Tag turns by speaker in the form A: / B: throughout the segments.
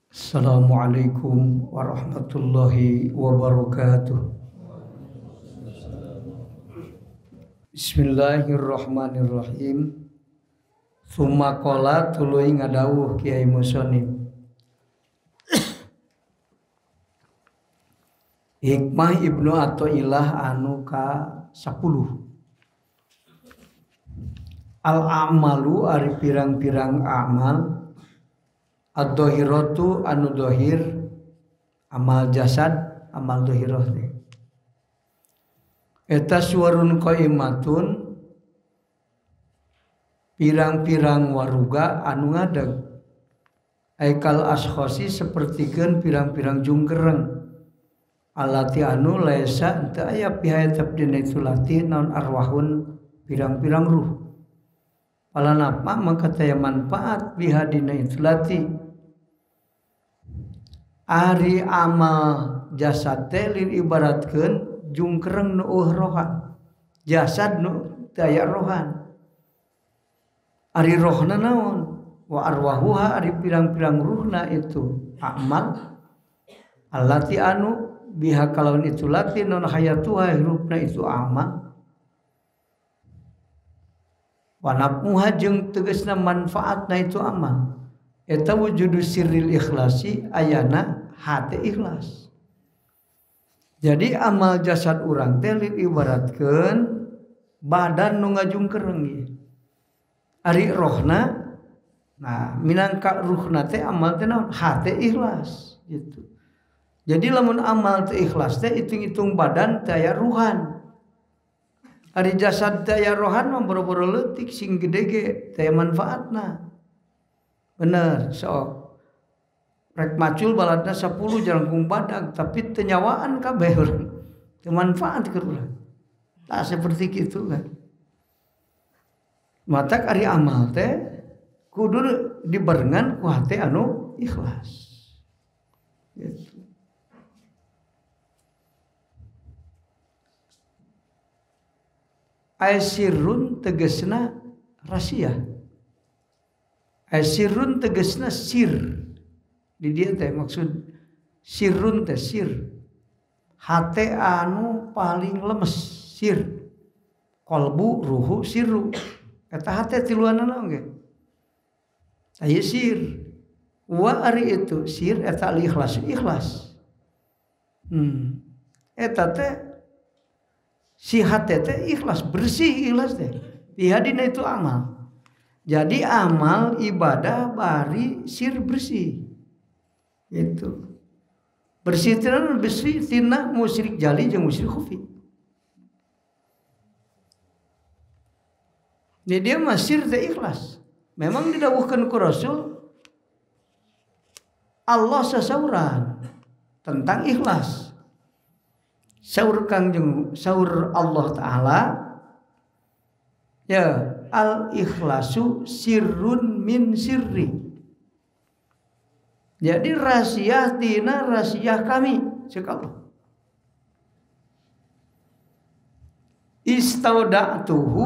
A: Assalamualaikum warahmatullahi wabarakatuh. Bismillahirrahmanirrahim. Tsumma qala tuluy ngadawuh Kiai Musonib. Hikmah Ibnu Athaillah anu ka 10. Al a'malu ari pirang-pirang amal ad-dhahiratu anu dhahir amal jasad amal dhahirah teh. Eta suwarun qaimatun pirang-pirang waruga anu ngadeg. Aikal ashkhasi sapertikeun pirang-pirang jungkereng. Alati anu laisa teu aya piha tetep dina itu lati naon arwahun pirang-pirang ruh. Palanapa mangka taya manfaat biha dina itu lati. Ari amal jasad teh lin ibaratkeun jungkereng nu eueuh rohan. Jasad nu teu aya rohan. Ari rohna naon? Wa arwahuha ari pirang-pirang ruhna itu amal alati anu biha kalawan itu lati non hayatuha hirupna itu amal wanapmuha jeung tegasna manfaatna itu amal eta wujudu sirril ikhlasi ayana hate ikhlas. Jadi amal jasad urang teh ibaratkeun badan nu ngajungkereng ieu. Ari rohna nah minangka ruhna teh amal teh naon hate ikhlas gitu. Jadi lamun amal teh ikhlas teh hitung-hitung badan teh aya ruhan. Ari jasad teh aya rohan mah boro-boro leutik sing gede ge teh manfaatna. Bener sok. Rek macul baladna 10 jarangkung badag tapi teu nyawaan kabeh urang. Teu manfaat keur urang. Tah seperti kitu kan. Matak ari amal teh kudu dibarengan ku hate anu ikhlas. Gitu. Aisirun tegesna rahasia. Aisirun tegesna sir. Di dia teh maksud sirun teh sir. Hate anu paling lemes sir. Kolbu ruhu sirru. Eta hate tiluanana oge. Aya sir. Wa ari itu sir eta al ikhlas ikhlas. Eta teh si hate teh ikhlas bersih ikhlas teh. Dihadina itu amal. Jadi amal ibadah bari sir bersih. Itu. Bersih tina bersih tina musyrik jali jeung musyrik khafi. Jadi dia mah sir teh ikhlas. Memang didawuhkeun ku Rasul Allah sasauran tentang ikhlas. Saur Kangjeng saur Allah Ta'ala ya al ikhlasu sirrun min sirri. Jadi rahasia tina rahasia kami cek Allah. Istauda'tuhu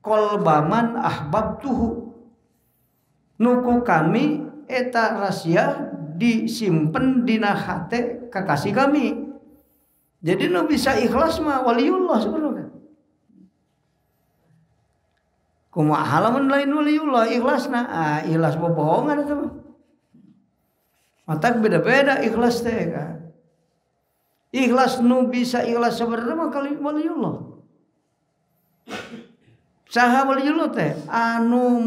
A: qalbaman ahbabtuhu. Nuku kami eta rahasia disimpen dina hate kekasih kami. Jadi nu bisa ikhlas mah waliullah sebenarnya. Kumaha lamun lain waliullah ikhlasna, ah ikhlas bobohongan eta mah. Matak beda-beda ikhlas teh kan. Ikhlas nu bisa ikhlas sebenarnya mah kali waliullah. Saha waliullah teh anu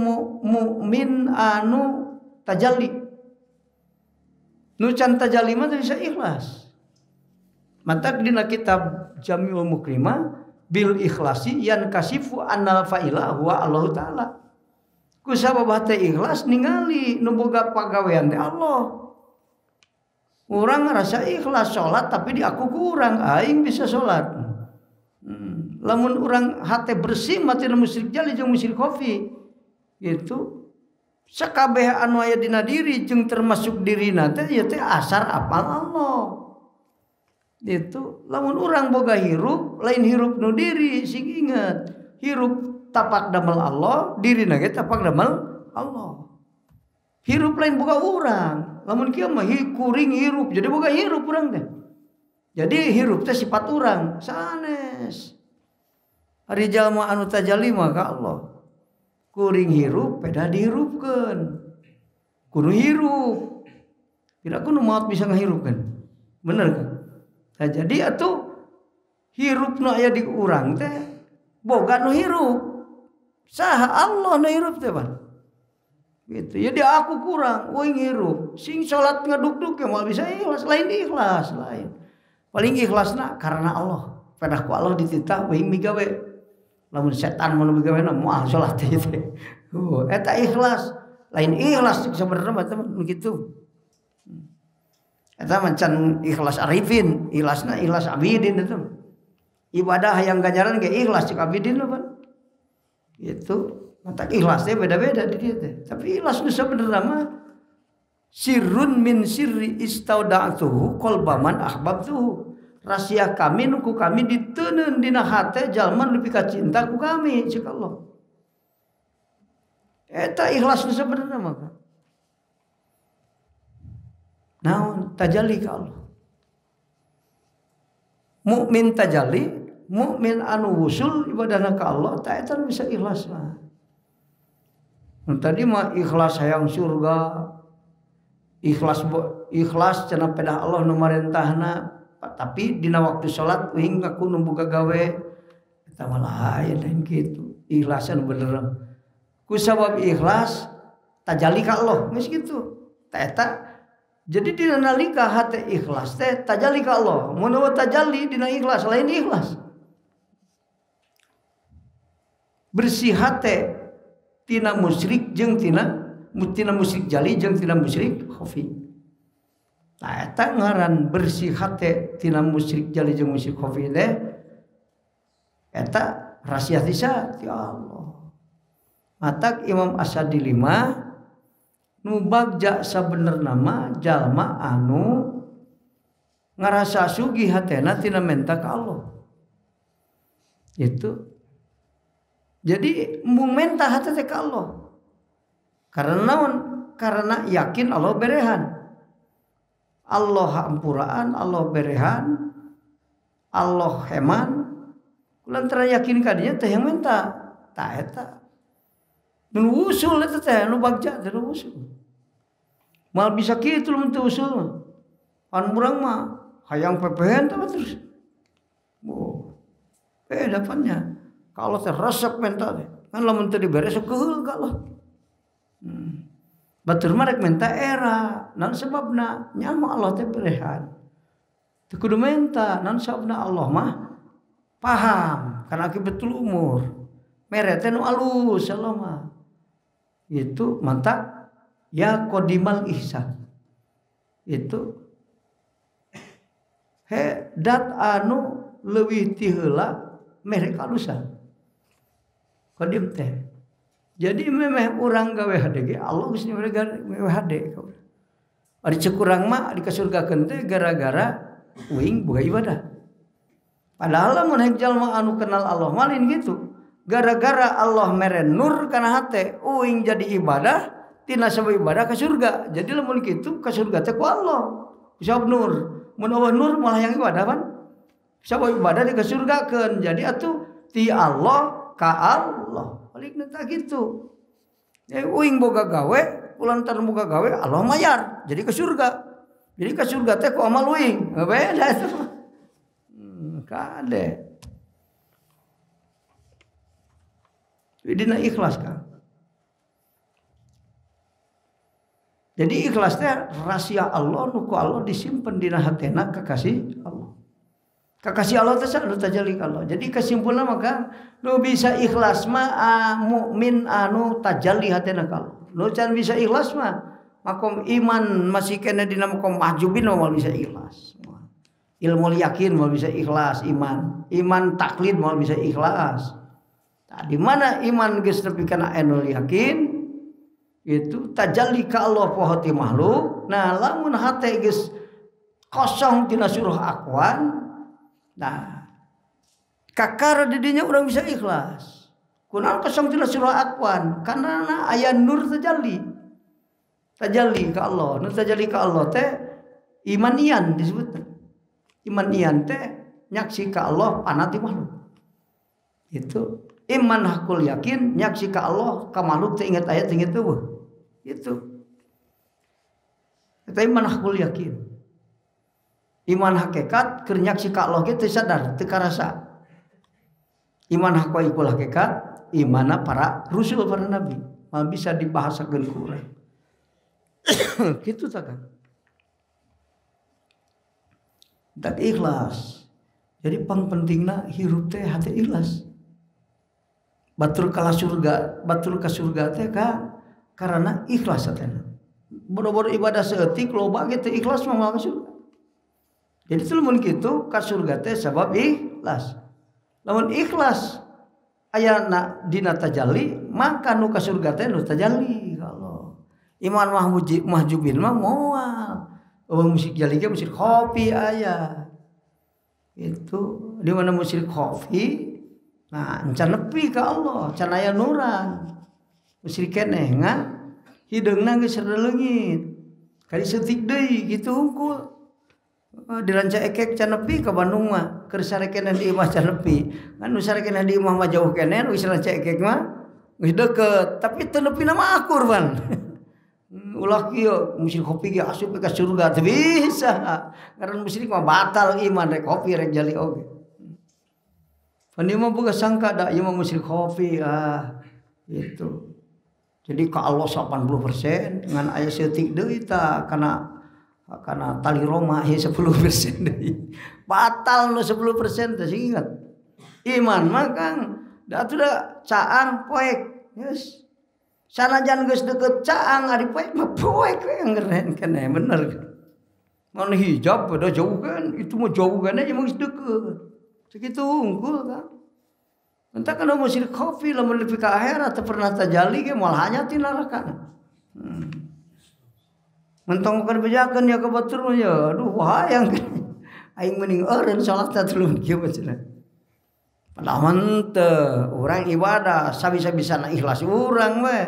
A: mukmin anu tajalli. Nu can tajalli mah bisa ikhlas. Matak dina kitab Jami'ul Mukrimah bil ikhlasi yan kasifu annal fa'ila huwa Allah Ta'ala. Ku sabab teh ikhlas ningali nu boga pagawean teh Allah. Urang ngerasa ikhlas salat tapi diaku ku urang aing bisa salat. Lamun urang hate bersih mati musyrik jali jeung musyrik khafi. Gitu. Sakabeh anu aya dina diri jeung termasuk dirina teh ieu teh asar apal Allah. Itu lamun urang boga hirup lain hirup nu diri sing inget hirup tapak damel Allah dirina ge tapak damel Allah. Hirup lain boga urang. urang. Lamun kieu mah kuring hirup, jadi boga hirup urang teh. Jadi hirup teh sifat urang sanes. Ari jalma anu tajalli mah ka Allah. Kuring hirup peda dihirupkeun. Kudu hirup. Tidak kudu maot bisa ngahirupkeun. Bener kan? Nah, jadi atuh hirup nu aya di urang teh boga nu hirup. Saha Allah nu hirup teh pan. Gitu. Jadi aku kurang, uing hirup. Sing salat ngaduk-duk ya moal bisa ikhlas, lain ikhlas, lain. Paling ikhlasna karena Allah. Pedah ku Allah dititah uing migawe. Lamun setan mun migawe na moal salat teh. Eta ikhlas, lain ikhlas sebenarnya mah teman begitu. Eta macan ikhlas arifin, ikhlasna ikhlas abidin itu. Ibadah yang ganjaran ge ikhlas cek abidin lho pan. Gitu. Mata ikhlasnya beda-beda di dia teh. Tapi ikhlas nu sabenerna mah sirrun min sirri istauda'tuhu qalbaman ahbabtuhu. Rahasia kami nu ku kami diteunkeun dina hate jalma nu pikacinta ku kami cek Allah. Eta ikhlas nu sabenerna mah. Naon tajalli ka Allah. Mukmin tajalli, mukmin anu wusul ibadahna ka Allah, ta eta bisa ikhlas mah. Tadi mah ikhlas hayang surga, ikhlas ikhlas cenah pedah Allah nu marentahna, tapi dina waktu salat uing ngaku nu boga gawe eta mah lain lain kitu. Ikhlasan bener. Ku sabab ikhlas tajalli ka Allah, geus kitu. Ta eta jadi dina nalika hate ikhlas teh tajalli ka Allah. Mun eueuh tajalli dina ikhlas lain ikhlas. Bersih hate tina musyrik jeung tina musyrik jali jeung tina musyrik khafi. Nah eta ngaran bersih hate tina musyrik jali jeung musyrik khafi teh eta rahasia tisa ti Allah. Matak Imam Asadi lima nu bagja sabenerna mah jalma anu ngarasa sugih hatena tina menta ka Allah. Itu. Jadi mung menta hate teh ka Allah. Karena naon? Karena yakin Allah berehan. Allah hampuraan, Allah berehan, Allah heman. Kulantaran yakin ka dinya teh yang menta. Ta eta. Nu usul eta teh nu bagja teh nu usul. Mal bisa kitu lamun teu usul mah. Pan urang mah hayang pepehen teh terus. Oh. Beda pannya. Kalau teh resep menta teh. Kan lamun teu dibere sok keheul ka Allah. Batur mah rek menta era, naon sebabna? Nyaho Allah teh berehan. Teu kudu menta, naon sababna Allah mah paham karena akibatul umur. Mere teh nu alus Allah mah. Itu mantak ya qadimal ihsan. Itu he dat anu leuwih ti heula mere kalusan. Qadim teh. Jadi memeh urang gawe hade ge Allah geus mere gawe hade ka urang. Ari ceuk urang mah dikasurgakeun teh gara-gara uing boga ibadah. Padahal lamun hayang jalma anu kenal Allah mah lain gitu. Gara-gara Allah mere nur kana hate, uing jadi ibadah, tina sabab ibadah ke surga. Jadi lamun kitu ka surga teh ku Allah. Sabab nur. Mun eueuh nur malah yang ibadah pan. Sabab ibadah dikasurgakeun. Jadi atuh ti Allah ka Allah. Balikna tah kitu. Uing boga gawe, kulantaran boga gawe Allah mayar. Jadi ke surga. Jadi ke surga teh ku amal uing. Beda itu. Kade. Dina ikhlas kan. Jadi ikhlas teh rahasia Allah nu ku Allah disimpen dina hatena kekasih Allah. Kekasih Allah teh anu tajalli ka Allah. Jadi kesimpulan maka nu bisa ikhlas mah mukmin anu tajalli hatena ka Allah. Nu can bisa ikhlas mah makom iman masih kena dina makom mahjubin moal bisa ikhlas. Ilmu yakin moal bisa ikhlas iman. Iman taklid moal bisa ikhlas. Nah, di mana iman geus nepi kana ainul yakin itu tajalli ka Allah poho ti makhluk. Nah, lamun hate geus kosong tina suruh akwan, nah kakara di dinya urang bisa ikhlas. Kunaon kosong tina suruh akwan? Karena aya nur tajalli. Tajalli ka Allah. Nu tajalli ka Allah teh imanian disebutna. Imanian teh nyaksi ka Allah panati makhluk. Itu iman hakul yakin nyaksi ka Allah ka makhluk teh ingat ayat ingat eueuh. Itu. Eta iman hakul yakin. Iman hakikat keur nyaksi ka Allah ge teu sadar, teu karasa. Iman hakul hakikat imana para rusul para nabi. Mah bisa dibahasakeun ku urang. Kitu tah kan. Tak ikhlas. Jadi pangpentingna hirup teh hate ikhlas. Batur kala surga, batur ka surga teh ka karena ikhlas hatena. Bodo-bodo ibadah seeutik loba ge teu ikhlas mah moal ka surga. Jadi teu lamun kitu ka surga teh sabab ikhlas. Lamun ikhlas ayana dina tajalli maka nu ka surga teh nu tajalli kalau. Iman mahjubin mah moal. Eueuh musik jali ge musik kopi aya. Itu di mana musyrik khafi nah encan nepi ka Allah can aya nuran musyrik keneh ngan hideungna geus rada leungit kali seutik deui kitu hungkul di Rancaekek can nepi ka Bandung mah keur sare keneh di imah can nepi ngan nu sare keneh di imah mah jauh keneh nu geus Rancaekek mah geus deukeut tapi teu nepi na mah akur pan. Ulah kieu musyrik kopi ge asup ka surga teu bisa karena musyrik mah batal iman rek kopi rek jali oge. Pan ieu mah boga sangka da ieu mah musyrik kopi ah gitu. Jadi ka Allah 80% ngan aya seutik deui tah kana kana tali Roma ieu 10% deui. Batal nu 10% teh sing ingat. Iman mah Kang da atuh da caang poek geus. Sanajan geus deukeut caang ari poek mah poek we ngeren keneh bener. Mun hijab beda jauh kan, itu mah jauh kan aja geus deukeut. Sakitu hungkul kan. Entah kana musyrik khafi lamun nepi ka akhirat teu pernah tajalli ge moal hanya ti neraka. Mentong keur bejakeun ya ka batur mah ya aduh hayang. Aing mending eureun salat teh tuluy kieu mah cenah. Padahal teu urang ibadah sabisa-bisana ikhlas urang we.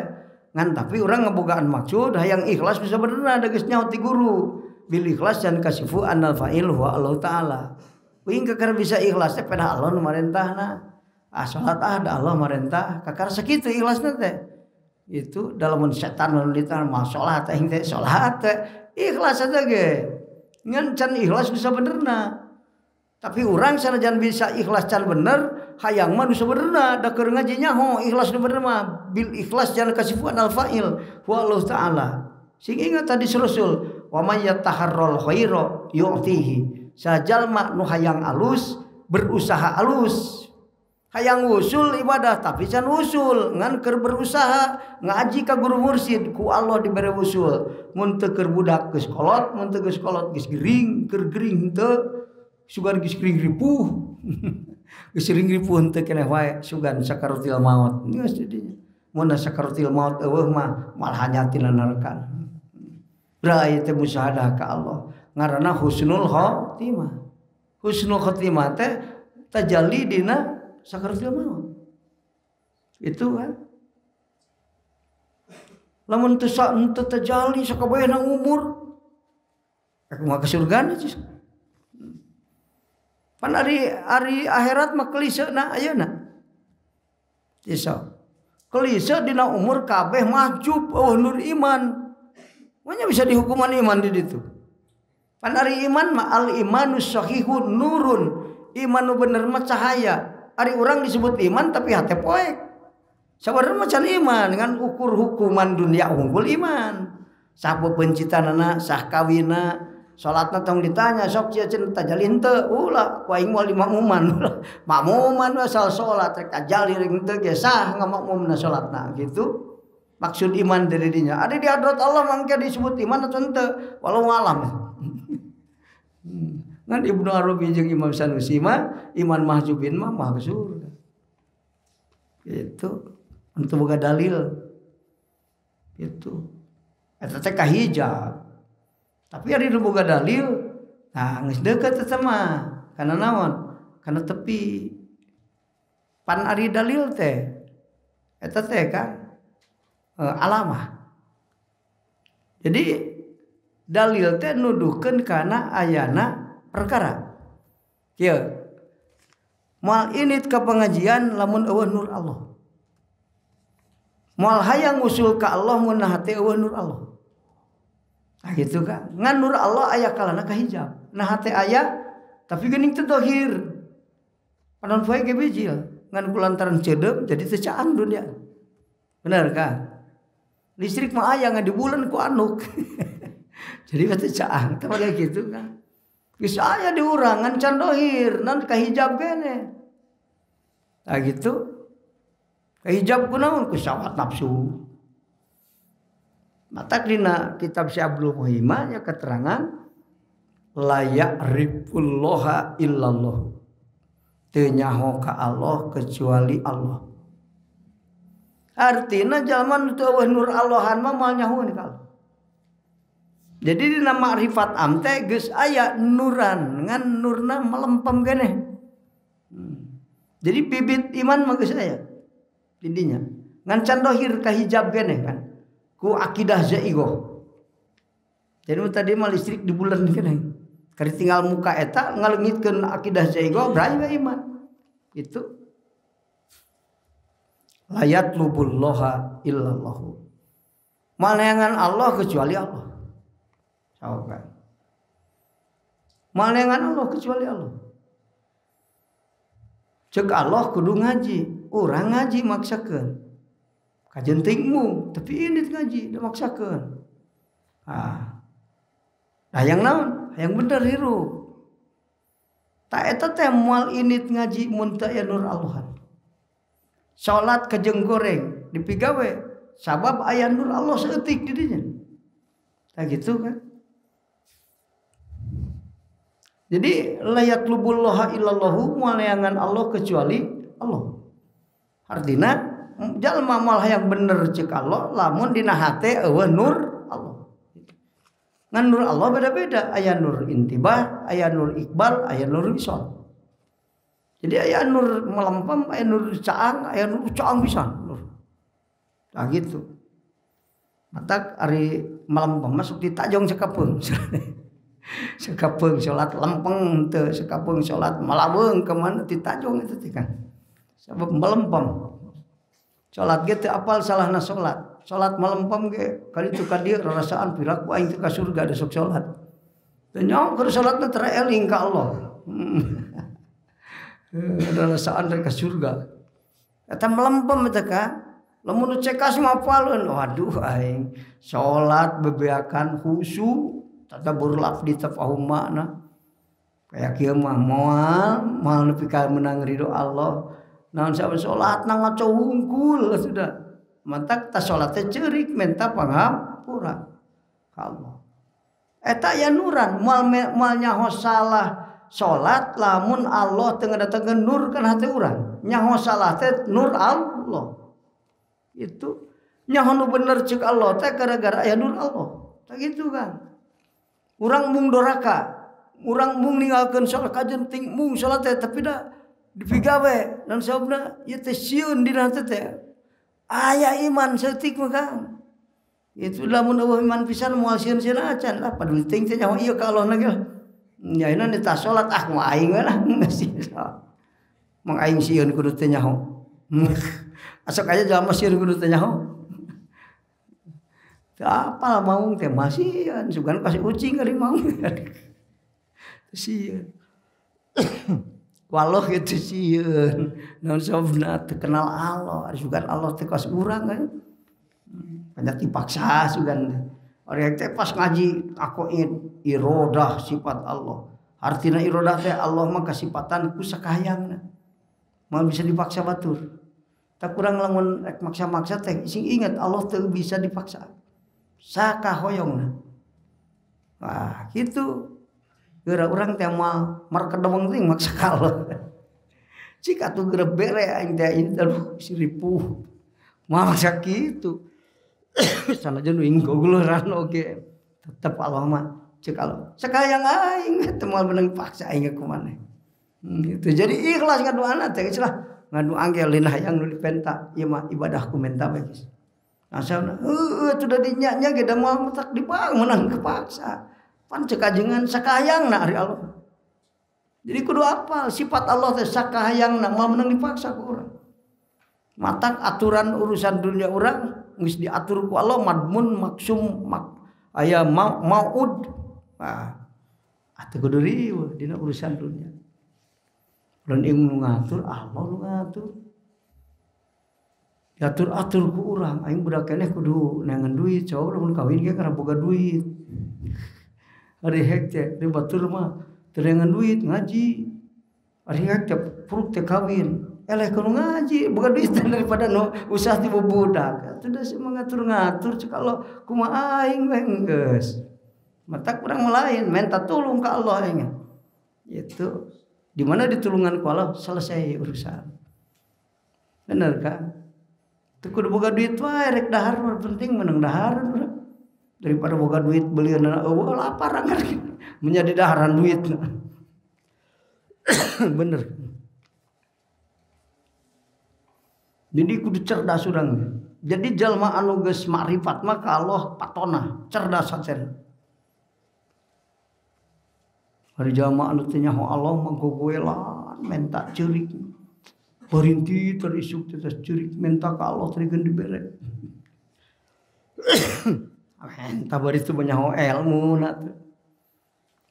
A: Ngan tapi urang ngebogaan maksud hayang ikhlas bisa bener da geus nyaho ti guru. Bil ikhlas dan kasifu annal fa'il huwa Allah taala. Uing kakar bisa ikhlas teh pada Allah nu marentahna. Ah salat ah da Allah marentah kakar sakitu ikhlasna teh. Itu dalam setan nu ditahan mah salat aing teh salat teh ikhlas teh ge. Ngan can ikhlas bisa benerna. Tapi urang sanajan bisa ikhlas can bener, hayang mah nu sabenerna da keur ngaji nyaho ikhlas nu bener mah bil ikhlas jan kasifuan al fa'il wa Allah taala. Sing ingat tadi Rasul, wa may yataharral khaira yu'tihi. Sajalma nu hayang alus berusaha alus. Hayang usul ibadah tapi can usul ngan keur berusaha ngaji ka guru mursid ku Allah dibere usul. Mun teu keur budak geus kolot, mun teu geus kolot geus gering, keur gering henteu sugan geus gering ripuh. Geus gering ripuh henteu keneh wae sugan sakaratul maut. Geus didinya. Mun sakaratul maut eueuh mah malah tina neraka. Bra ieu teh musyahadah ka Allah. Ngaranna husnul khotimah. Husnul khotimah teh tajalli dina sakaratul maut. Itu kan. Lamun teu tajalli sakabehna umur kumaha ka surgana geus. Pan ari akhirat mah keliseuna ayeuna. Bisa. Kelise dina umur kabeh mahjub eueuh nur iman. Manya bisa dihukuman iman di ditu. Pan ari iman mah al imanus sahihun nurun. Iman nu bener mah cahaya. Ari urang disebut iman tapi hate poek. Sabarna mah can iman ngan ukur hukuman dunia unggul iman. Sah pepencitanana, sah kawina, salatna tong ditanya sok sia cenah tajalli henteu ulah ku aing moal dimakmuman. Makmuman asal salat rek tajalli rek henteu ge sah ngamakmumna salatna gitu. Maksud iman dari dinya. Ada di hadrat Allah mangke disebut iman atau henteu walau alam. Ngan Ibnu Arabi jeung Imam Sanusi mah iman mahjubin mah mah ke surga. Itu untuk boga dalil. Itu eta teh kahijab. Tapi ari nu boga dalil, nah geus deukeut eta mah. Kana naon? Kana tepi. Pan ari dalil teh eta teh kan alamah. Jadi dalil teh nuduhkeun kana ayana perkara. Kieu. Moal init ka pengajian lamun eueuh nur Allah. Moal hayang usul ka Allah mun hate eueuh nur Allah. Nah gitu kan. Ngan nur Allah aya kalana ka hijab. Nah hate aya tapi geuning teu dohir. Panon poe ge bijil. Ngan kulantaran ceudeum jadi teu caang dunia. Bener kan? Listrik mah aya ngan di bulan ku anuk. Jadi teu caang teh pada gitu kan. Geus aya di urang ngan can dohir, nan kahijab keneh. Nah gitu. Kahijab kunaon ku syahwat nafsu. Matak dina kitab Syekh Abdul Muhimah ya keterangan la ya'rifullaha illallah. Teu nyaho ka Allah kecuali Allah. Artina jalma nu teu eueuh nur Allahan mah moal nyahoeun ka Allah. Jadi dina makrifat am teh geus aya nuran ngan nurna melempem keneh. Jadi bibit iman mah geus aya didinya. Ngan can dohir ka hijab keneh kan. Ku akidah zaigoh. Jadi tadi mah listrik di bulan keneh. Kari tinggal muka eta ngaleungitkeun akidah zaigoh berani we iman. Itu la yatlubullaha illallahu. Maleangan Allah kecuali Allah. Saokan. Maleangan Allah kecuali Allah. Cek Allah kudu ngaji, urang ngaji maksakeun. Kajen teuing tapi ini ngaji dimaksakeun. Ah. Hayang naon? Hayang bener hirup. Ta eta teh moal init ngaji mun teu aya nur Allahan. Salat kejeng goreng dipigawe sabab aya nur Allah saeutik di dinya. Tah gitu kan. Jadi la yatlubullaha illallahu moal neangan Allah kecuali Allah. Artina jalma moal hayang bener cek Allah lamun dina hate eueuh nur Allah. Ngan nur Allah beda-beda, aya nur intibah, aya nur iqbal, aya nur wisol. Jadi aya nur melempem, aya nur caang, aya nur caang pisan nur. Nah gitu. Matak ari melempem masuk di tajong sekapeung. Sekapeung salat lempeng teu, sekapeung salat malaweung kemana ditajong itu teh kan. Sabab melempem. Salat ge teu apal salahna salat. Salat melempem ge kali itu ka dieu rarasaan piraku aing teu ka surga da sok salat. Teu nyaho keur salatna teu eling ka Allah. Rarasaan rek ka surga. Eta melempem eta ka. Lamun nu cekas mah apaleun, waduh aing salat bebeakan khusyuk, tadabbur lafzi tafahum makna. Kaya kieu mah moal nepi ka meunang ridho Allah. Naon sabab salat na ngaco hungkul sudah. Mantak tas salat teh ceurik menta pangampura ka Allah. Eta aya nuran moal nyaho salah salat lamun Allah teu ngadatengkeun nur kana hate urang. Nyaho salah teh nur Allah. Itu nyaho nu bener ceuk Allah teh gara-gara aya nur Allah. Tah gitu kan. Urang mung doraka, urang mung ninggalkeun salat kajen ting mung salat teh tapi da dipigawe dan sababna ieu teh sieun dina hate teh. Aya iman saeutik mah Kang. Itu lamun eueuh iman pisan moal sieun-sieun acan lah paduli teuing teh nyaho ieu ka Allah na ge lah. Nyaina nitah salat ah moal aing we lah Mang aing sieun kudu teh nyaho. Asok aja jalma sieun kudu teh nyaho. Teu apal maung teh masieun sugan kasih ucing kali maung. Sieun. Walau gitu sieun. Naon sababna teu kenal Allah, sugan Allah teh kos urang kan. Banyak dipaksa sugan teh. Orang teh pas ngaji akoin irodah sifat Allah. Artina irodah teh Allah mah kasipatan ku sakahayangna. Moal bisa dipaksa batur. Tak kurang lamun rek maksa-maksa teh sing ingat Allah teu bisa dipaksa. Sakahoyongna. Wah, gitu. Geura urang teh moal markedeweng teh maksa ka Allah. Cik atuh geura bere aing teh ini aduh si ripuh. Moal maksa kitu. Sanajan uing goguluran oge tetep Allah mah cek Allah. Sakahayang aing teh moal meunang paksa aing ku maneh. Gitu. Jadi ikhlas ngadoana teh geus lah. Ngadoa ge lain hayang nu dipenta, ieu mah ibadahku menta bae geus. Asal heueuh teu da dinya-nya ge da moal matak dipang menang kepaksa. Pan cek ajengan sakahayangna ari Allah. Jadi kudu apal sifat Allah teh sakahayangna moal menang dipaksa ku urang. Matak aturan urusan dunia urang geus diatur ku Allah madmun maksum mak aya maud. Ah atuh kudu riweuh dina urusan dunia. Lamun ieu nu ngatur Allah nu ngatur. Diatur-atur ku urang aing budak keneh kudu neangan duit coba lamun kawin ge karena boga duit. Ari hek teh di batur mah teu neangan duit ngaji. Ari hek teh puruk teh kawin. Eleh kudu ngaji boga duit daripada nu usah ti budak. Atuh da mengatur-ngatur cek Allah kumaha aing we geus. Matak urang lain minta tulung ka Allah aing. Itu di mana ditulungan ku Allah selesai urusan. Bener kan? Teu kudu boga duit wae rek dahar mah penting menang dahar daripada boga duit belieunna eueuh lapar menjadi daharan duit. Bener. Jadi kudu cerdas urang. Jadi jalma anu geus makrifat mah ka Allah patona, cerdas hatena. Hari jalma anu teu nyaho Allah mah gogoelan menta ceurik. Berhenti terisuk tetes ceurik menta ka Allah teu dibere. Menta bari teu nyaho ilmu na teh.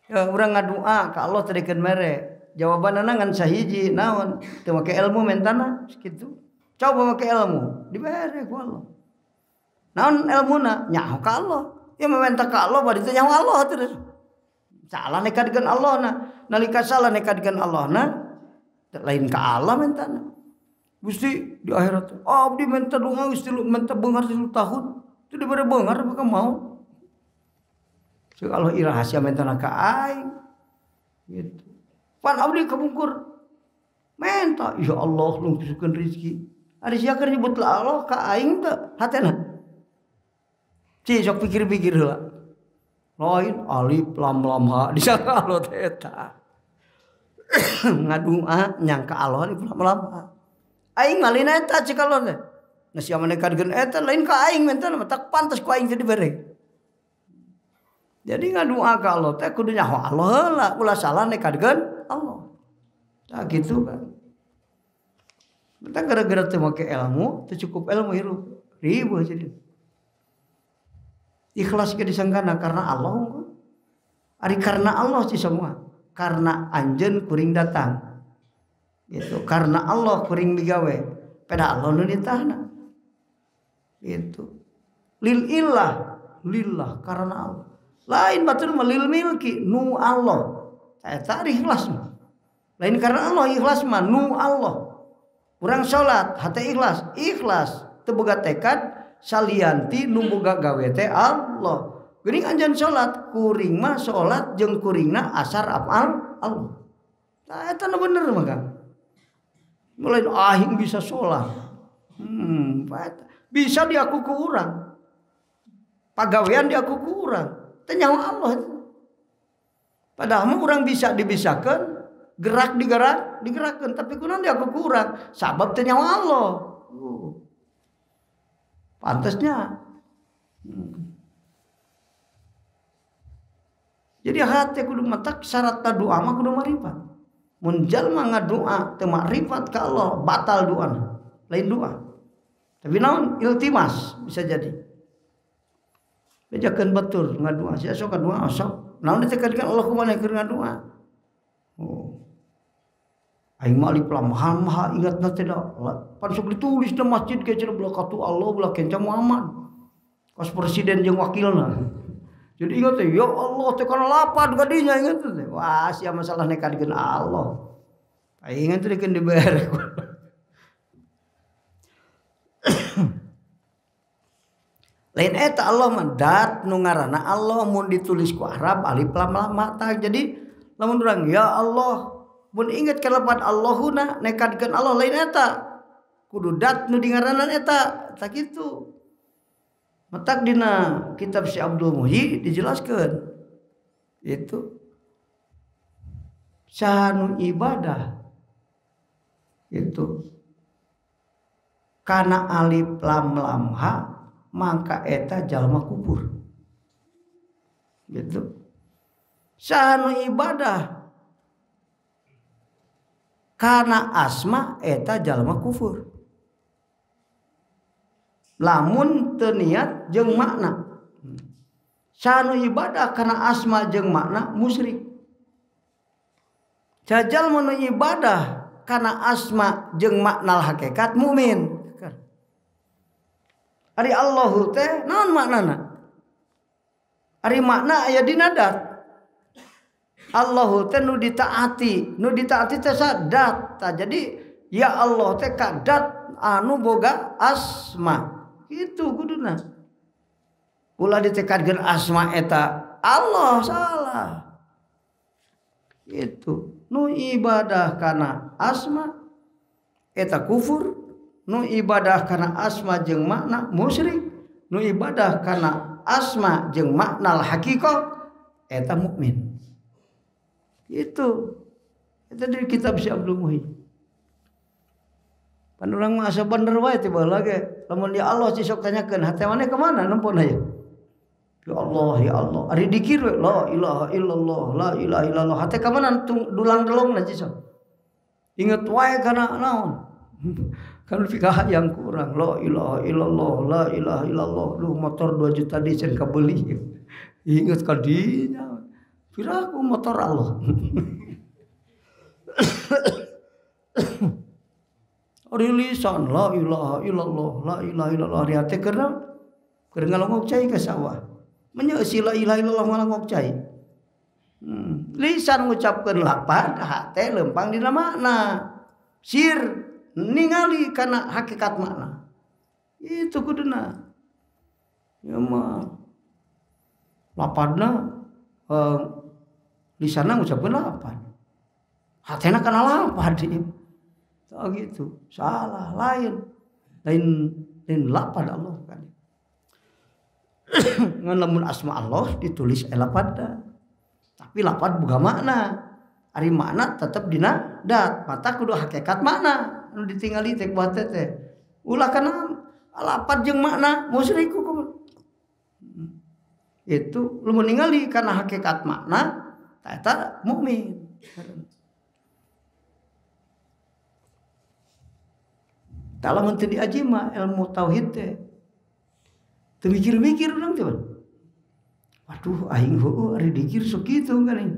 A: Ya urang ngadua ka Allah teu mere. Jawabanana ngan sahiji naon? Teu make ilmu mentana sakitu. Coba make ilmu dibere ku Allah. Naon ilmuna? Nyaho ka Allah. Ya meminta ka Allah bari teu nyaho Allah terus. Salah nekadkeun Allah na. Nalika salah nekadkeun Allah na lain ka Allah mentana. Gusti di akhirat abdi minta doa geus minta beunghar 3 tahun. Teu dibere beunghar maka mau. Ceuk Allah iraha sia mentana ka aing. Gitu. Pan abdi kabungkur menta ya Allah lungsukeun rezeki. Ari sia keur nyebut la Allah ka aing teu hatena. Ci sok pikir-pikir heula. Lain alif lam lam ha disangka Allah teh eta. Ngadua nyangka Allah alif lam lam ha. Aing malina eta cek Allah teh. Nah sia manekadkeun eta lain ka aing menta mah tak pantes ku aing teh dibere. Jadi ngadua ka Allah teh kudu nyaho Allah heula ulah salah nekadkeun Allah. Tah kitu kan. Entah gara-gara teu make ilmu, teu cukup ilmu hirup. Ribuh jadi. Ikhlas ke disangkana karena Allah unggul. Ari karena Allah sih semua. Karena anjeun kuring datang. Gitu. Karena Allah kuring migawe. Pada Allah nu nitahna. Gitu. Lil illah, lillah karena Allah. Lain batur mah lil milki nu Allah. Eta ikhlas mah. Lain karena Allah ikhlas mah nu Allah. Urang salat hate ikhlas, ikhlas teu boga tekad salianti nu boga gawe teh Allah. Geuning anjeun salat kuring mah salat jeung kuringna asar afal Allah. Tah eta nu bener mah Kang. Mulai aing bisa salat. Bisa diaku ku urang. Pagawean diaku ku urang. Teu nyaho Allah. Padahal mah urang bisa dibisakeun, gerak digerak, digerakkeun, tapi kunaon diaku ku urang? Sabab teu nyaho Allah. Pantasnya. Jadi hati kudu matak syarat doa mah kudu marifat. Mun jalma ngadoa teu makrifat ka Allah batal doana. Lain doa. Tapi naon iltimas bisa jadi. Bejakeun batur ngadoa sia sok ngadoa sok. Naon ditekankeun Allah kumaha keur ngadoa. Oh. Aing mah alif lam ha ingatna teh da. Pan sok ditulis di masjid ge cenah belah katu Allah belah kenca Muhammad. Kos presiden jeung wakilna. Jadi ingat teh ya Allah teh kana lapad ka dinya ingat teh. Wah sia masalah nekadkeun Allah. Aing teh dikeun dibere. Lain eta Allah mah dat nu ngaranna Allah mun ditulis ku Arab alif lam lam ha tah. Jadi lamun urang ya Allah mun inget ka lepat Allahuna nekadkeun Allah lain eta kudu dat nu dingaranan eta tah kitu. Matak dina kitab si Abdul Muhyi dijelaskeun itu sanu ibadah itu kana alif lam lam ha maka eta jalma kufur. Gitu. Saha nu ibadah kana asma eta jalma kufur. Lamun teu niat jeung makna. Saha nu ibadah kana asma jeung makna musyrik. Jajal nu ibadah kana asma jeung makna hakikat mukmin. Ari Allahu teh naon maknana? Ari makna aya dina dat. Allahu teh nu ditaati, nu ditaati teh dat. Tah jadi ya Allah teh ka dat anu boga asma. Kitu kuduna. Ulah ditekadkeun asma eta Allah salah. Itu nu ibadah kana asma eta kufur, nu ibadah kana asma jeung makna musyrik, nu ibadah kana asma jeung makna hakikah eta mukmin. Itu dari kitab si Abdul Muhyi. Pan urang mah asa bener wae teh baheula ge. Lamun ya Allah sok tanyakeun hate maneh ka mana nempon aya. Ya Allah, ya Allah. Ari dikir we la ilaha illallah, la ilaha illallah. Hate ka mana dulang delongna sok. Inget wae kana naon? Kan fikah yang kurang la ilaha illallah, la ilaha illallah. Duh motor 2 juta di can kabeli. Inget ka dinya. Piraku motor Allah. Rilisan la ilaha illallah, la ilaha illallah. Ari hate keur ngalongok cai ka sawah. Menyeusi la ilaha illallah ngalongok cai. Lisan ngucapkeun lapad, hate lempang dina makna. Sir ningali kana hakikat makna. Itu kuduna. Ya mah lapadna lisanna ngucapkeun lapad. Hatena kana lapad. Oh gitu. Salah, lain. Lain lapad Allah kan. Ngan lamun asma Allah ditulis lapad. Tapi lapad boga makna. Ari makna tetep dina dat. Mata kudu hakikat makna anu ditingali teh buat teh. Ulah kana lapad jeung makna musyrik hukum. Itu lu ningali kana hakikat makna eta mukmin. Tah lamun teu diaji mah ilmu tauhid teh teu mikir-mikir urang teh. Waduh aing heueuh ari dikir sok kitu kan.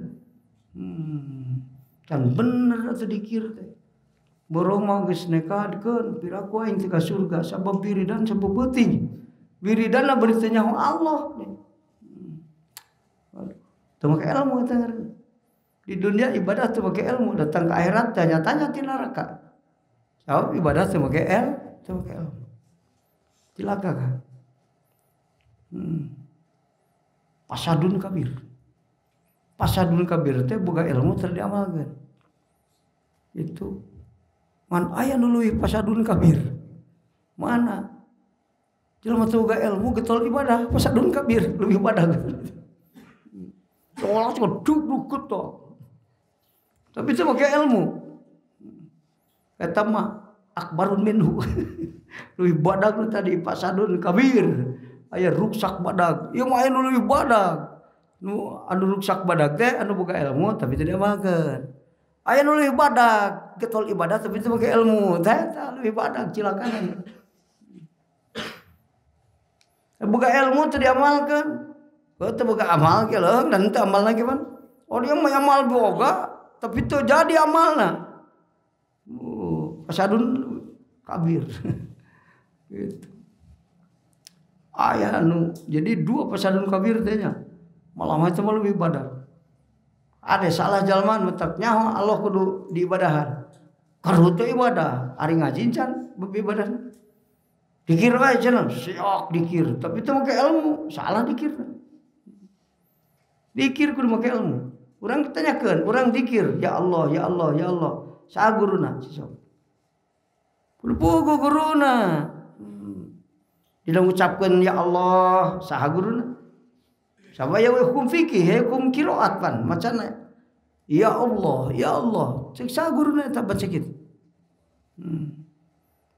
A: Can bener atuh dikir teh. Borong mah geus nekadkeun piraku aing teh ka surga sabab wiridan sabab peuting. Wiridanna bari teu nyaho Allah. Teu make ilmu teh. Di dunia ibadah teu make ilmu, datang ke akhirat tanya-tanya ti neraka. Sabab ibadah teu make ilmu. Cilaka kan. Pasadun kabir. Pasadun kabir teh boga ilmu teu diamalkeun. Itu man aya nu leuwih pasadun kabir. Mana? Jelema teu boga ilmu getol ibadah, pasadun kabir leuwih ibadah. Salat duk to. Tapi teu make ilmu. Eta mah akbarun minhu. Leuwih badag nu tadi pasadun kabir. Aya ruksak badag. Ieu mah aya nu leuwih badag. Nu anu ruksak badag teh anu boga ilmu tapi teu diamalkeun. Aya nu leuwih badag, getol ibadah tapi teu make ilmu. Teh eta leuwih badag cilakana. Boga ilmu teu diamalkeun. Heuh teu boga amal ge leuh dan teu amalna ge pan. Oh dia mah amal boga tapi teu jadi amalna. Pasadun kabir. Gitu. Aya anu jadi dua pasadun kabir teh nya. Malah macam lebih ibadah. Ada salah jalma nu teu nyaho Allah kudu diibadahan. Kudu teu ibadah, ari ngaji can ibadah. Dikir wae cenah, siok dikir, tapi teu make ilmu, salah dikir. Dikir kudu make ilmu. Urang tanyakeun, urang dikir, ya Allah, ya Allah, ya Allah. Saha guruna sok. Kudu puguh guruna. Dina ngucapkeun ya Allah, saha guruna? Sama ya hukum fikih, hukum qiraat pan macana. Ya Allah, ya Allah. Cek saha guruna eta baca kitu.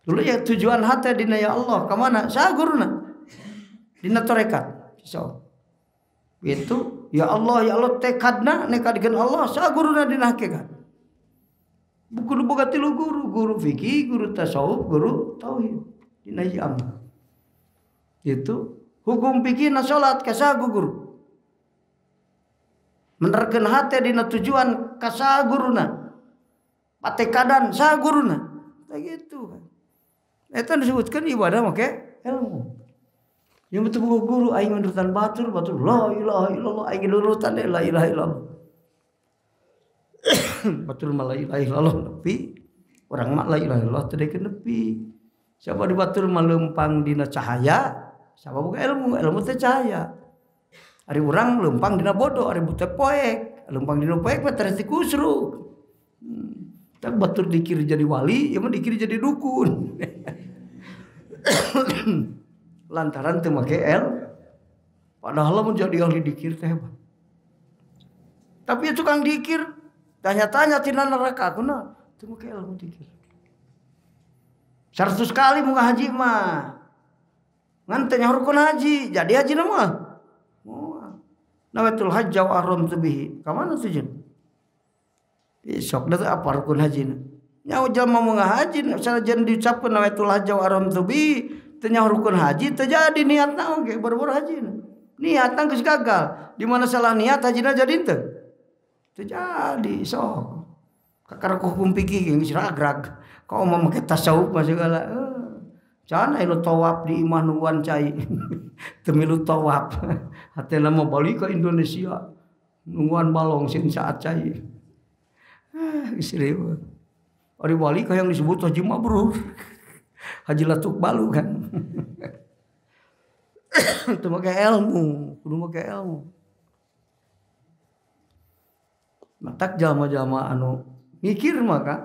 A: Dulu ya tujuan hati dina ya Allah ka mana? Saha guruna? Dina tarekat so. Itu ya Allah tekadna nekadkeun Allah saguruna dina hakikat. Kudu boga tilu guru, guru fikih, guru tasawuf, guru tauhid dina hiji amal. Itu hukum fikih na salat ka saha guru. Menerkeun hate dina tujuan ka saha guruna. Patekadan saha guruna. Tah gitu kan. Eta disebutkeun ibadah make ilmu. Yang betul guru aing nurutan batur batur la ilaha illallah aing nurutan la ilaha illallah. Batur mah la ilaha illallah nepi, urang mah la ilaha illallah teu dekeun nepi. Siapa di batur mah leumpang dina cahaya, siapa boga ilmu, ilmu teh cahaya. Ari urang leumpang dina bodoh, ari teh poek, leumpang dina poek mah terus dikusruk. Tak batur dikir jadi wali, ieu mah dikir jadi dukun. Lantaran teu make el, padahal mun jadi ahli dikir teh hebat. Tapi tukang dikir tanya-tanya tina neraka kunaon teu make ilmu dikir. 100 kali mun haji mah. Ngan teh nyaho rukun haji, jadi haji na mah. Moal. Nawaitul hajja wa ahramtu bihi. Ka mana tujuan? Sok da apa rukun hajina? Nyaho jalma mun ngahaji sanajan diucapkeun nawaitul hajja wa ahramtu bihi. Teu nyaho rukun haji teu jadi niatna oge boro-boro hajina. Niatna geus gagal. Di mana salah niat hajina jadi teu? Teu jadi sok. Kakara hukum fikih geus ragrag. Kau mah make tasawuf mah segala. Can aya nu tawaf di imah nungguan cai. Teu milu tawaf. Hatena mah balik ka Indonesia. Nungguan balong sieun saat cai. Ah geus riweuh. Ari balik hayang disebut haji mabrur. Haji latuk balu kan. Itu make ilmu, kudu make ilmu. Matak jalma-jalma anu mikir mah kan,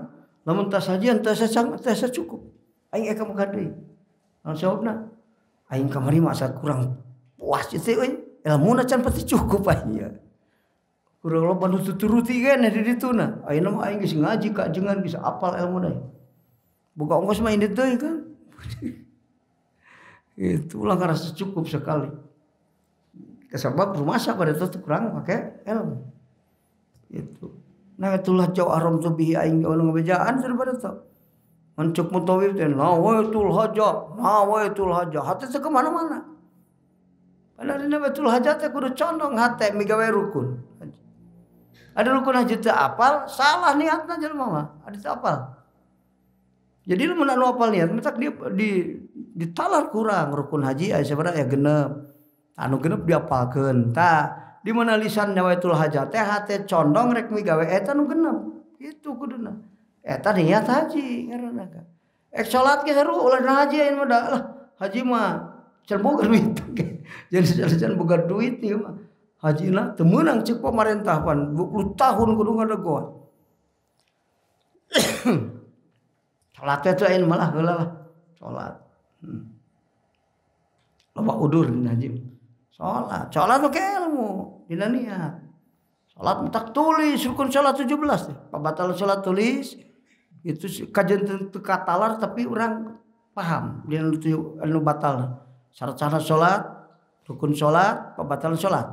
A: lamun tas hajian teh asa cukup. Aing eka maka deui. Naon sababna? Aing kamari mah asa kurang puas ieu euy. Ilmuna can pasti cukup aing ya. Kurang loba nu tuturuti keneh di dituna. Ayeuna mah aing geus ngaji ka ajengan geus apal ilmuna. Buka ongkos mah indit deui kan. Itu ulah ngarasa cukup sekali. Sebab rumasa pada itu kurang pakai ilmu. Itu. Nah itulah jauh haram tu bihi aing anu ngabejaan daripada itu. Mencuk mutawif teh nawaitul haja, nawaitul haja. Hate teh kemana-mana. Padahal nawaitul haja teh kudu condong hate migawe rukun. Ada rukun haji teu apal, salah niatna jelema mah. Ada teu apal. Jadi lu mun anu apal niat, mentak dia ditalar kurang rukun haji aya sabaraha ya genep. Anu genep diapalkeun. Tah, di mana lisan nawaitul hajat teh hate condong rek migawe eta nu genep. Kitu kuduna. Eta niat haji ngaranna ka. Ek salat ge seru ulah haji ayeuna mah lah. Haji mah can boga duit. Jadi can boga duit ieu mah. Hajina teu meunang ceuk pamarentah pan 20 tahun kudu ngadegoan. Salat teh ayeuna malah heula lah. Salat. Loba udur dina haji. Salat, salat make ilmu, dina niat. Salat tak tulis rukun salat 17 teh. Pabatalan salat tulis itu kajen teu katalar tapi urang paham dina anu batal. Syarat-syarat salat, rukun salat, pabatalan salat.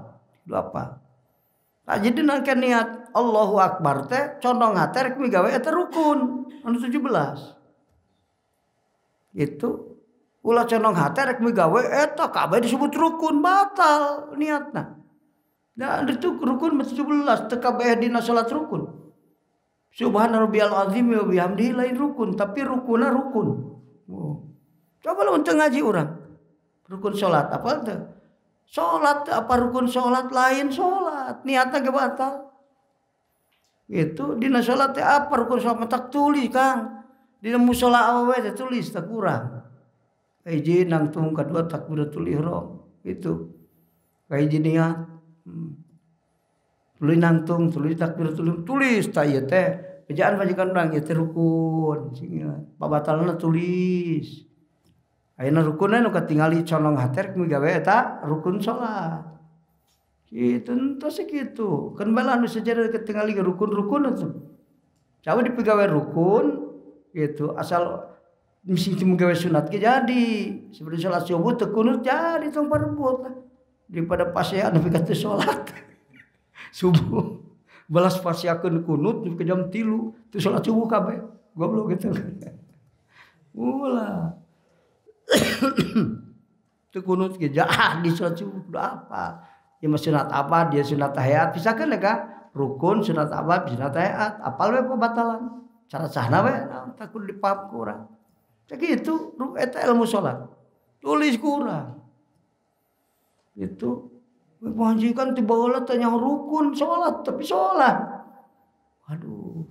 A: Itu apa? Nah, jadi nangka niat Allahu Akbar teh condong hate rek migawe eta rukun anu 17. Itu ulah condong hate rek migawe eta kabeh disebut rukun batal niatna. Nah, itu rukun 17 teu kabeh dina salat rukun. Subhana rabbiyal azim wa bihamdihi lain rukun, tapi rukunna rukun. Oh. Coba lamun teu ngaji urang. Rukun salat apa teu? Salat apa rukun salat lain salat, niatna ge batal. Itu dina salat teh apa rukun salat tak tulis Kang. Dina musala awewe teh tulis tak kurang. Kahiji nangtung kadua takbiratul ihram itu. Kahiji niat. Tuluy nangtung, tuluy takbiratul ihram, tulis tah ieu teh. Bejaan majikan urang ieu teh rukun, sing pabatalna tulis. Ayeuna rukunna nu katingali condong hate rek migawe eta rukun salat. Kitu entos kitu. Keun bae lah nu sejarah katingali rukun-rukun atuh. Coba dipigawe rukun gitu asal Mesti migawe sunat ge jadi seperti salat subuh teu kunut jadi tong parebut lah. Daripada pasean nepi ka teu salat subuh balas pasiakeun kunut nepi ka jam 3 teu salat subuh kabeh goblok gitu. Ulah teu kunut ge jadi salat subuh kudu apa ya mah sunat apa dia sunat tahiyat bisa kan ka rukun sunat apa sunat tahiyat apal we pembatalan cara sahna we tak kudu dipaham ku urang. Sakitu eta ilmu salat tulis kurang itu kan tiba heula teh nyaho rukun salat tapi salat aduh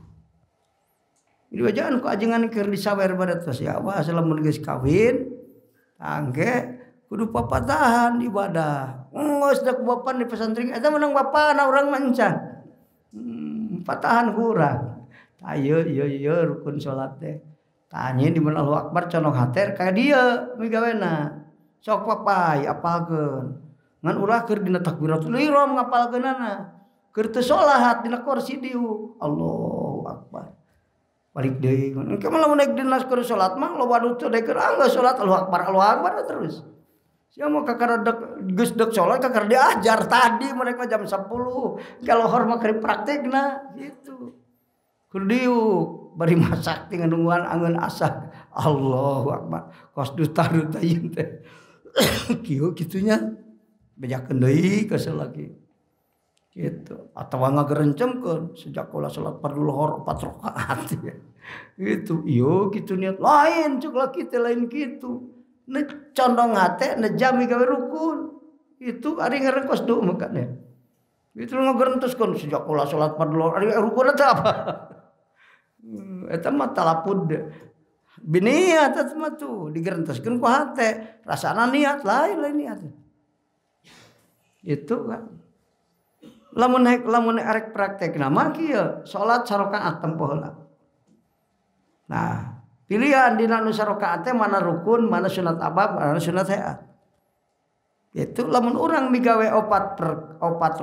A: di bajaan ku ajengan keur disawer baretos ya wah lamun geus kawin tangke kudu papatahan ibadah geus dak bapan di pesantren eta menang bapana urang mah encan patahan kurang tah ieu ieu ieu rukun salat teh tanya di mana Allahu Akbar condong hater ka dieu migawena sok papai apalkeun ngan ulah keur dina takbiratul ihram ngapalkeunana keur teu salat dina kursi dieu Allahu Akbar balik deui engke mah lamun naik dina keur salat mah loba nu teu daekeun anggeus salat Allahu Akbar terus sia mah kakara dek geus dek salat kakara diajar tadi mereka jam 10 kalohor mah keur praktekna gitu keur diuk bari masak teh nungguan angeun asak Allahu Akbar kos duta-duta ieu teh kieu kitunya bejakeun deui ka salaki gitu atawa ngagerencemkeun sejak kula salat fardu lohor 4 rakaat gitu ieu kitu niat lain cuk laki teh lain kitu ne condong hate ne jami gawe rukun itu ari ngarengkos du makane itu ngagerenteskeun sejak kula salat fardu lohor ari rukun teh apa eta mah talapud biniat eta mah tuh digerenteskeun ku hate rasana niat lain lain niat itu kan lamun lamun arek praktekna mah kieu salat sarakaat tempo heula nah pilihan dina nu sarakaat teh mana rukun mana sunat abab mana sunat hayat itu lamun urang migawe opat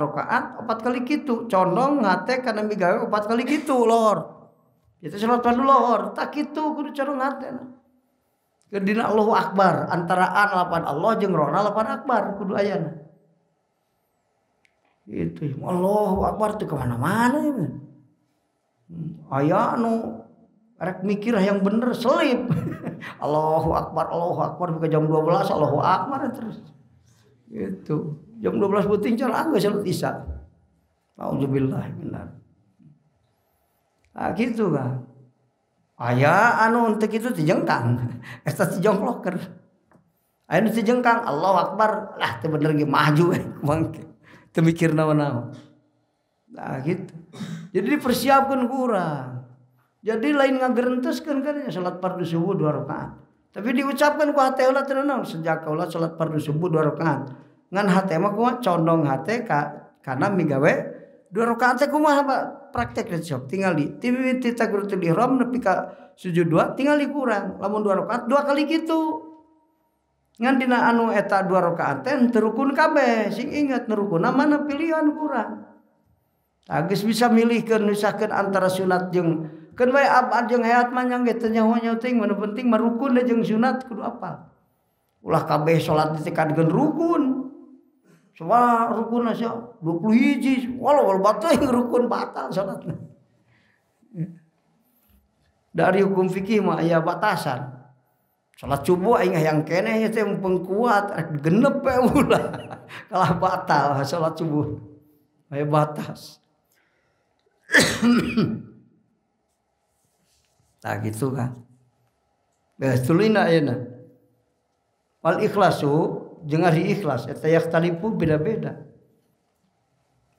A: rakaat opat kali kitu condong hate kana migawe opat kali kitu lor itu salat fardu lohor tak kitu kudu condong hate keur dina Allahu Akbar antara an lapan Allah jeung rona lapan akbar kudu ayana itu Allahu Akbar teu kemana-mana ya. Aya anu rek mikir yang bener selip Allahu Akbar buka jam 12 Allahu Akbar terus itu jam 12 puting cara geus salat isya auzubillah minar. Nah, gitu kan. Aya anu untuk itu tijengkang. Eta tijongkloker. Aya nu tijengkang Allahu Akbar lah teu bener ge maju bangke. Teu mikir naon-naon. Nah gitu. Jadi dipersiapkan kurang. Jadi lain ngagerenteskeun kan salat fardu subuh 2 rakaat. Tapi diucapkan ku hate heula teu naon sejak kaula salat fardu subuh 2 rakaat. Ngan hate mah kumaha condong hate ka kana migawe 2 rakaat teh kumaha Pak? Praktek sok tinggal di ti takbiratul ihram nepi ka sujud 2 tinggal di kurang lamun 2 rakaat 2 kali kitu ngan dina anu eta 2 rakaat teh teu rukun kabeh sing ingat nu rukunna mana pilihan kurang tah geus bisa milihkeun misahkeun antara sunat jeung keun wae abad jeung hayat mah nya ge teu nyaho-nyaho teuing mah nu penting mah rukun jeung sunat kudu apal ulah kabeh salat ditekadkeun rukun semua rukun aja 20 hiji walau batal rukun batal salatna. Dari hukum fikih mah aya batasan. Salat subuh aing hayang keneh teh pengkuat rek genep we ulah. Kalah batal salat subuh. Aya batas. Tah gitu kan. Geus tulina ayeuna. Wal ikhlasu jeung ari ikhlas eta yaktalifu beda-beda.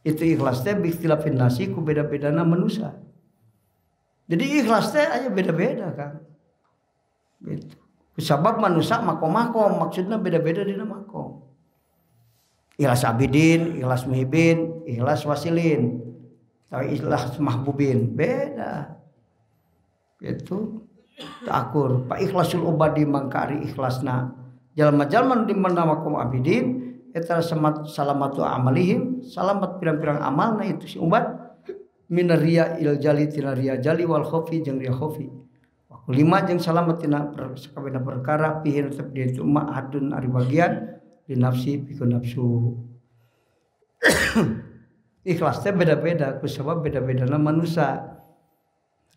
A: Itu ikhlas teh biikhtilafin nasi ku beda-bedana manusia. Jadi ikhlas teh aya beda-beda kan. Gitu. Kusabab manusia makom-makom maksudna beda-beda dina makom. Ikhlas abidin, ikhlas muhibin, ikhlas wasilin, atau ikhlas mahbubin beda. Gitu. Takur pa ikhlasul ubadi mangkari ikhlasna jalma-jalma di mana makom abidin eta salamatu amalihim salamat pirang-pirang amalna itu si umat minar riya il jali tina riya jali wal khofi jeung riya khofi. Wa Lima jeung salamet tina sakabehna perkara pihin tetep dia itu ma adun ari bagian di nafsi pikeun nafsu. Ikhlas teh beda-beda kusabab beda-bedana manusia.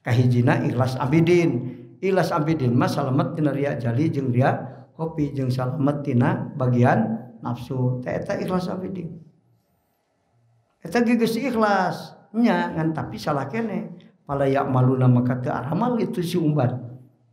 A: Kahijina ikhlas abidin. Ikhlas abidin mah salamet tina riya jali jeung riya kopi jeung salamet tina bagian nafsu. Teh eta ikhlas abidin. Eta geus ikhlas nya ngan tapi salah keneh. Fala ya'maluna maka teu aramal itu si umbat.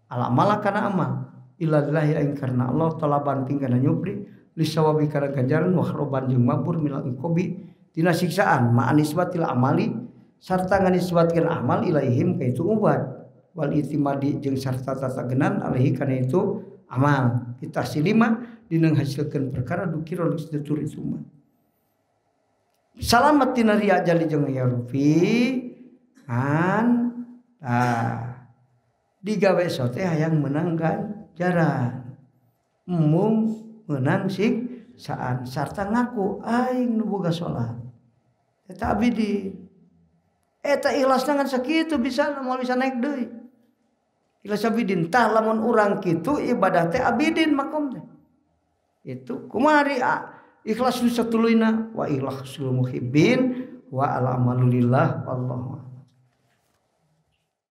A: Ala amala kana amal illa lillahi aing karena Allah talaban pingkana nyupri lisawabi kana ganjaran wa khroban jeung mabur minal iqobi tina siksaan ma'anisbatil amali sarta nganisbatkeun amal ilaihim ka itu ubat wal itimadi jeung sarta tatagenan alaihi kana itu amal kita silima dina ngahasilkeun perkara dukira geus tutur itu mah salamet tina riya jali jeung ya rufi an ah digawe sote hayang menang ganjaran mung menang siksaan sarta ngaku aing nu boga salat eta abdi eta ikhlasna ngan sakitu bisa moal bisa naik deui ikhlas abidin tah lamun urang kitu ibadah teh abidin makom teh itu kumaha ikhlas nu satuluyna wa ikhlasul muhibbin wa al amalu lillah wallahu.